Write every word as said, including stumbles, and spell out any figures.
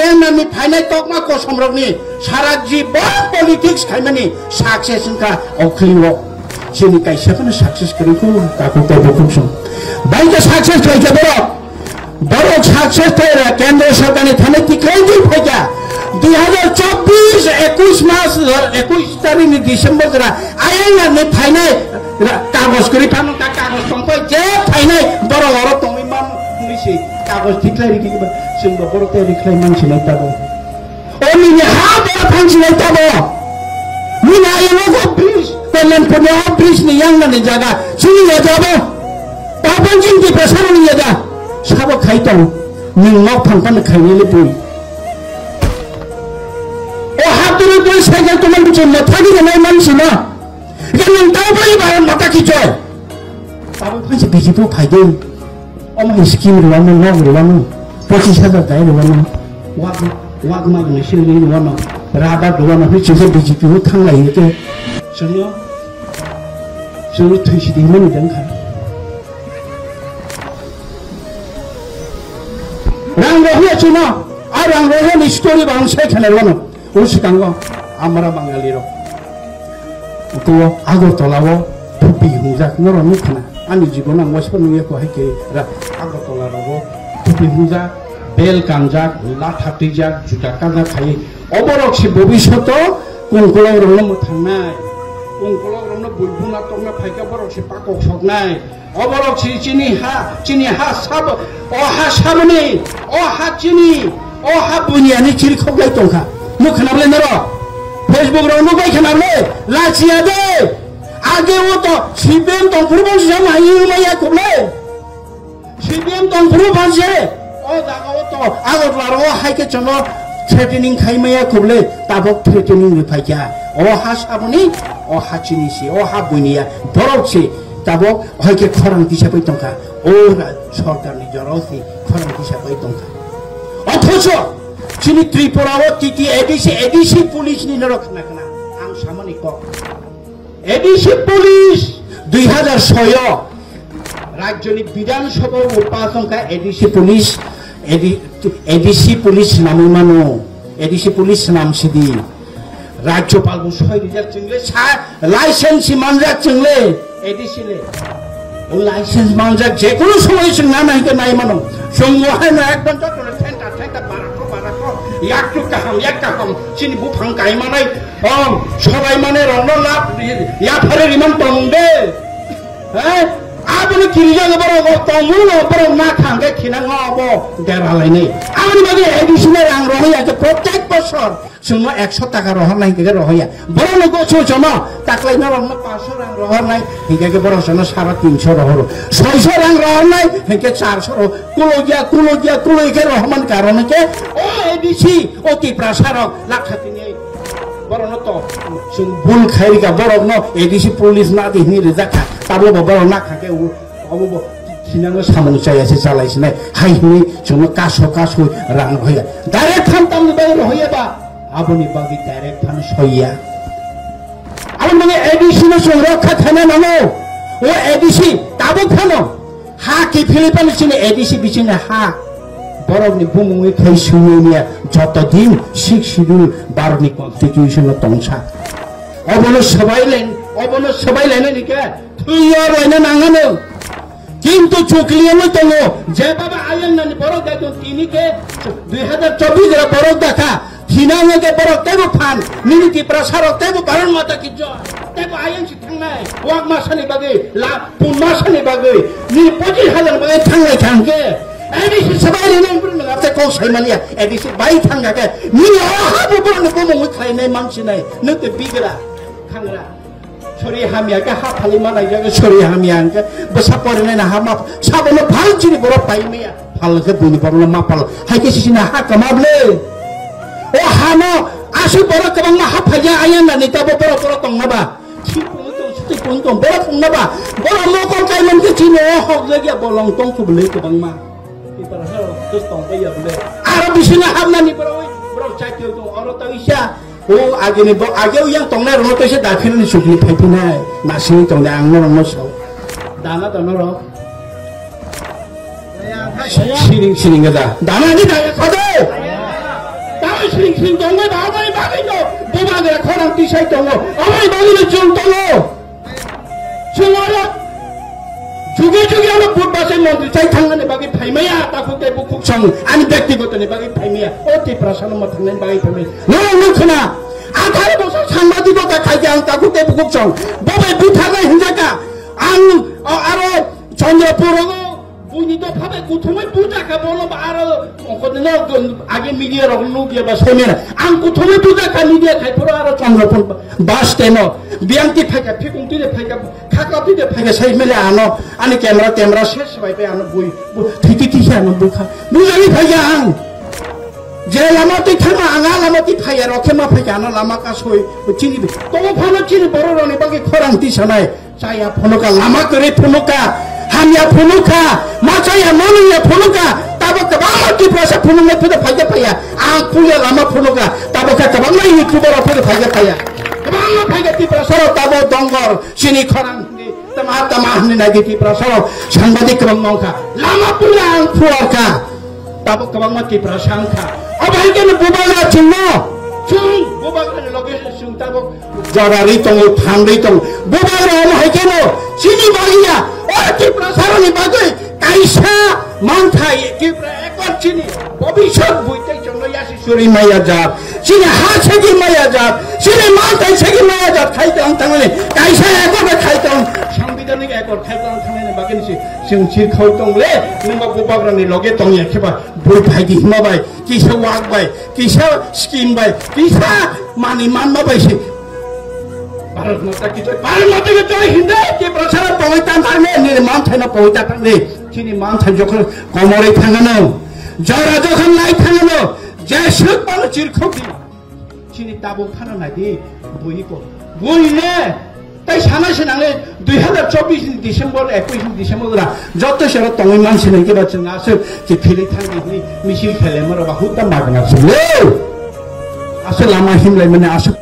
Enani phainai tokma kosomrokni sara jibon politics khaimani success wngkha okhliwo. Chini kaisa phano success kwrwi kho, takhuk tei bukhuk song. Bai khe success khlaikha borok. Borok success khlaira kendro sarkarni thani tiklai twi phaikha. Dui hazar chobbish, ekush mas, ekush tarikni December jora ayang ni phainai ra-, kagoj kwrwi phano ka-, kagoj tongphai je phainai borok oro tongwi man hwnwi se kagoj tiklai rikhi ba chwngbo borok tei rikhlai man sinai tabuk. O nini ha bera thang sinai tabo. Nini ayang o bridge, Kalyanpur ni o bridge ni yang nani jaga. Chini ya jabo. Papan jing di pasar ni ya da. Sabo khai tong. Ning nok phang pan khai ni le bui. O ha turu turu cycle to man chum na thagi nai man sina. Yang nang tau bai bai mata ki joy. Tabo phan se B J P phai de. Omo ni scheme rwano, nok rwano, pochis hajar dai rwano, wak, wak ma gwnwi silni rwano, rubber rwano, hwnwi chwngkhe B J P o thanglai hwnkhe chwngno, chwngno thwi sidi hwnwi dang kha. Rang rohya chwngno, a rang rohya ni story ba ang sai khana rwano. O swkango Amra Bangali rok. Tei o Agartala o thupi hungjak norok nukha na. Ani jibon ang waisa nukya ko hai khe ra Agartala rogo thupi hungjak, bel kanjak, latha twijak, juta kanjak khai. Oborok se bobishoto kungkolok rokno mwthangnai. Kungkolok rokno bulbuna tokna phaikha borok se pakok soknai. Oborok si chini ha, chini ha sabo, o ha saboni, o ha chini, o ha buniani chiri khoklai tongkha. Nuk khana bole norok? Facebook rok nuk bai khana bole? Lachiya de. Age o to C P M tong phuru bang jam hai ma ya khuble. C P M tong phuru bang je. O jaga o to Agartala ro hai khe chwngno threatening khai ma ya khuble. Tabok threatening ri phai kha. O ha saboni, o ha chini si, o ha bunia. Borok si tabok Hai khe khorang tisa pai tongkha, o ra-, sorkarni jorao si khorang tisa pai tongkha. Othocho chini Tripura o T T A D C, A D C police ni norok khna khna ang samani kok. A D C police dui hazar soi o rajyoni Bidhan Sabha o pass wngkha A D C police, A D, A D C police swnamwi mano, A D C police swnam sidi. Rajyopal bo soi rijak chwngle sa license manjak chwngle A D C le. O license manjak je kono somoy chwng nana hingke nai mano. Chwng bo hai no ekdom joto le thenta thenta barakro barakro yak tu kaham yak kaham chini buphang kai manai om sobai mane rong no lap ya phare riman tong de. He? Aboni kirijak borok o tongmung no borok na khang ke khinang o bo dera lainai. Aboni bagwi A D C le rang rohoi ya je protek bosor. Chwngno ekso taka rohornai hinkhe rohorya. Borokno goso jono taklai norokno pansho rang rohornai hinkhe borok jono sara tinsho rohoro. Soisho rang rohornai hinkhe charsho roho. Kulogya, kulogya, kulogya khe rohormani karon hinkhe o A D C, o Tiprasa rok lakha tini borokno to chwng bul khairika borokno A D C police nadi hini rijak kha. Tabukbo borok nakha khe o Obo bo sinano samung chaya se chalai sinai. Hai hwnwi chwngno kaso kaso rang rohya. Direct phan tamni bagwi rohya ba? Aboni bagwi direct phan soiya. Aboni bagwi A D C no chwng rokha khaina nango. O A D C tabuk phano ha kiphilwi phano chini A D C bichini ha. Borokni bumungwi khai swiwi niya joto din Sixth Schedule Bharatni Constitution no tongsa. Obono swbai lai, obono swbai lainani khe thwiyo laina nangano. Kintu chukliyawi tongo, je baba ayang nani borok daidon tini khe dui hazar chobbish jora borok dakha, thina wngkhe borok teibo phan, nini Tiprasa rok teibo Bharat Mata ki joy, teibo ayang si thangnai, wak masani bagwi, la, pun masani bagwi, nini pochis hazar bagwi thangnai thangkhe, A D C sabai rinai bwrwino lapte kok sai manya, A D C bai thangkha khe, nini o habu borokni bumungwi khlainai mansinai, nwng tei bigra, khangra. Sori hamya khe ha phali ma nai jaga sori hamya hwnkhe bwsa porinai na ha ma sabono phal chini borok pai maya phal khe buini borokno ma phal hai khe sisina ha kama ble. O hano aswk borok kwbangma ha phaiya ayang nani tabo borok borok tongna ba. Sipung tong, sipung tong, borok tongna ba. Borok mokol kaiman khe chini o hok jagya bolong tong kubulai kwbangma. Ipar ha dos tong bai ya ble. Aro bisina hamnani borok, borok chakri tong oro tawisa. O agini bo age o yang tongnai rokno tei se daphirani chukli phaiphinai nasingwi tongnai ang norokno sao. Dana da norok. Siring siring da. Dana di da khode. Sing sing tongwi ba, aboni bagwi no bubagra khorang tisai tongo, aboni bagwi no chwng tongo. Chwng oro jugi jugi ano budbasai montri chai thangnani bagwi phaimaya, takhuk tei bukhuk song ani byaktigotoni bagwi phaimaya, o Tiprasano mwthangnani bagwi phaimaya. Norok nukho na, atharo bosor sangbadik bota khaikhe ang takhuk tei bukhuk song, bobai butharnai hinjakha, ang o aro Chandrapur rogo Buini dopha bai kuthumui buja kha, bono ba aro ongkotino age media rok nukya ba seminar. Ang kuthumui buja kha media khai phuru aro Chandrapur bus stand o. Biyang ti phaikha, phikung ti de phaikha, khakla ti de phaikha, sai mele ano, ani camera, camera ses bai bai ano bui, bu-, thiti ti ano bukha. Bujani phaikha ang. Je lama ti thangma ang a lama ti phaiya rok khe ma phaikha ano lama kasui, chini bi. Tobo phano chini borok rokni bagwi khorang ti sanai. Chaya phunuka, lama kwrwi phunuka, hamya phunuka, ma chaya ma nungya phunuka, tabok kwbangma Tiprasa phunuknai phano phaikha phaiya. Ang puya lama phunuka, tabok khe kwbangma YouTuber rok phano phaikha phaiya. Kwbangma phaikha Tiprasa rok tabok dongor, chini khorang hwnwi, tama tama hwnwi naidi Tiprasa rok, sangbadik kwbangma wngkha. Lama puya ang phuarkha. Tabok kwbangma Tiprasa wngkha. Abo hai kheno bubagra chwngno, chwng bubagrani loge chwng tabok jora rwi tongo, phan rwi tongo. Bubagra omo hai kheno chini bagwi ya, o Tiprasarokni bagwi kaisa manthai Tipra ekor chini bobisot bui tei chwngno yasi suri maya jak. Chini ha segi maya jak, chini manthai segi maya jak khai tong tangmani kaisa ekor bai khai tong, sangbidanik ekor khai tong tangmani bagwi si chwng chirkhau tong le, nwng bo bubagrani loge tong ya khe ba. Bui phaidi hima bai, kisa wak bai, kisa scheme bai, kisa mani manma bai se. Bharat Mata ki jai, Bharat Mata ki jai hinde, Tiprasara pawai tan thang ne, nini manthai no pawai tan thang ne, chini manthai jokhon komoroi thangano, jora jokhon nai thangano, je suk mano chirkhok di. Chini tabuk phano naidi, bui ko. Bui ne, tai sana se nangle dui hazar chobbish ni December, ekwis ni December ra, joto se ro tongwi man se nang ke ba chwng aswk ke philwi thang di hwnwi misil khele ma ro ba hutta magna se le. Aswk lama himlai mane aswk